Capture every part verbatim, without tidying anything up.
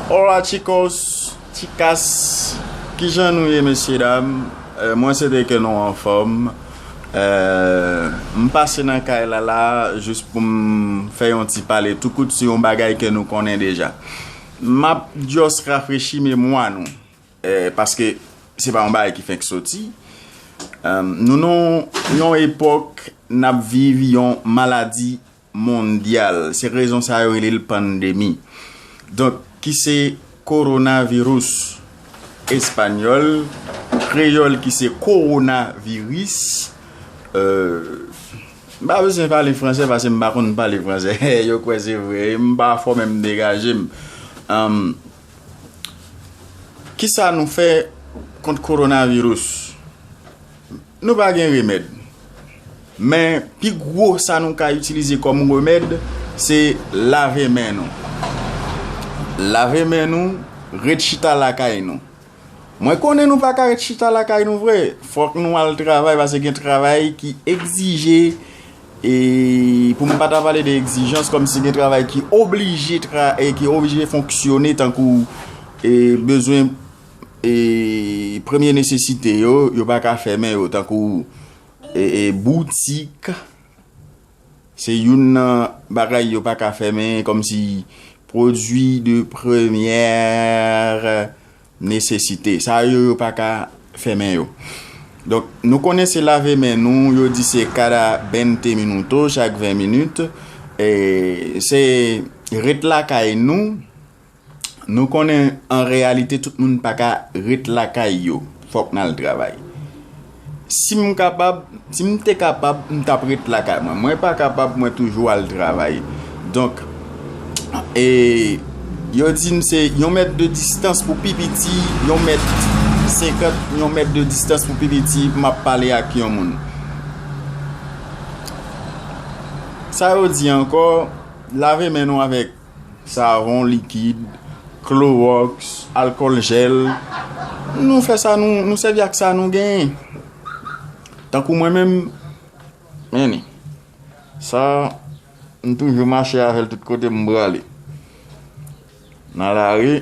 Hola chicos, chicas, kijan nou ye mesye dam? Eh, mwen swete ke nou anfòm. Eh, m pase nan kay la la jis pou m fè yon ti pale tou kout sou yon bagay ke nou konnen deja. M ap just rafrechi memwa nou, eh, paske se pa yon bagay ki fenk soti. Eh, nou nan yon epòk n ap viv yon maladi mondyal. Se rezon sa yo rele l pandemi. Donk, ki se kowonaviris espanyòl, kreyòl ki se kowonaviris. Euh, m pa bezwen pale fransè paske m pa konn pale fransè. Yo kwè se vre, m pa fò men m degaje m. Anm, kisa nou fè kont kowonaviris? Nou pa gen remèd. Men, pi gwo sa nou ka itilize kòm remèd, se lave men nou. Lave men nou, ret chita lakay nou. Mwen konnen nou pa ka ret chita lakay nou vre. Fòk nou al travay, paske gen travay ki egzije, e pou m pa ta pale de egzijans, kòmsi gen travay ki oblije tra-, e ki oblije fonksyone tankou, e bezwen, e premye nesesite yo, yo pa ka fèmen yo, tankou, e, e boutik, se youn nan bagay yo pa ka fèmen, kòmsi pwodui de premyè nesesite. Sa yo, yo pa ka fèmen yo. Donk, nou konnen se lave men nou, yo di se cada veinte minutos, chak ven minit. E se ret lakay nou. Nou konnen, an reyalite, tout moun pa ka ret lakay yo. Fòk n al travay. Si m kapab, si m te kapab, m t ap ret lakay mwen. Mwen pa kapab, mwen toujou al travay. Donk, e, yo di m se yon mèt de distans pou pi piti, yon mèt senkant, yon mèt de distans pou pi piti, m ap pale ak yon moun. Sa yo di ankò, lave men nou avèk savon likid, klowòks, alkòl jèl. Nou fè sa nou, nou sèvi ak sa nou genyen. Tankou mwen menm, men sa, m toujou mache avè l tout kote m prale. Nan lari,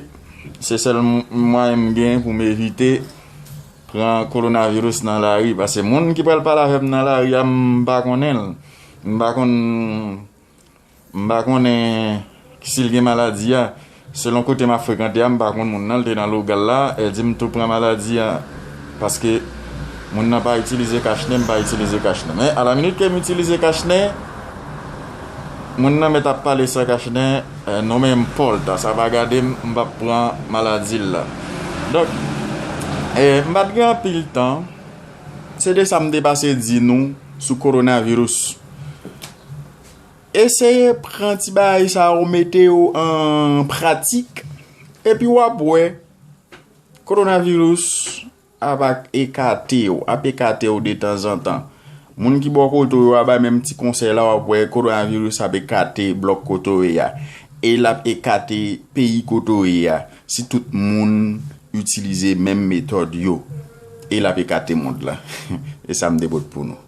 se sèl m-, mwayen m genyen pou m evite pran kowonaviris nan lari. Paske moun ki pral pale avè m nan lari a, m pa konnen l. M pa konn M pa konnen si l gen maladi a. Selon kote m ap frekante a, m pa konn moun nan, l te nan Logal la, e di m tou pran maladi a. Paske moun nan pa itilize kachnen, m pa itilize kachnen. Men, alaminit ke m itilize kachnen, moun nan mèt ap pale san kachnen, e, non men m pòl ta, sa pa gade m, m p ap pran maladi l la. Donk, e, m pa t gen anpil tan, se de sa m te pase di nou sou kowonaviris. Eseye pran ti bagay sa yo, mete yo an pratik, epi w ap wè kowonaviris ap ekate w, ap ekate w detanzantan. Moun ki bò kote w yo a bay menm ti konsèy la, w ap wè kowonaviris ap ekate blòk kote w ye a. E l ap ekate peyi kote w ye a. Si tout moun itilize menm metòd yo, e l ap ekate mond la. E sa m te pot pou nou.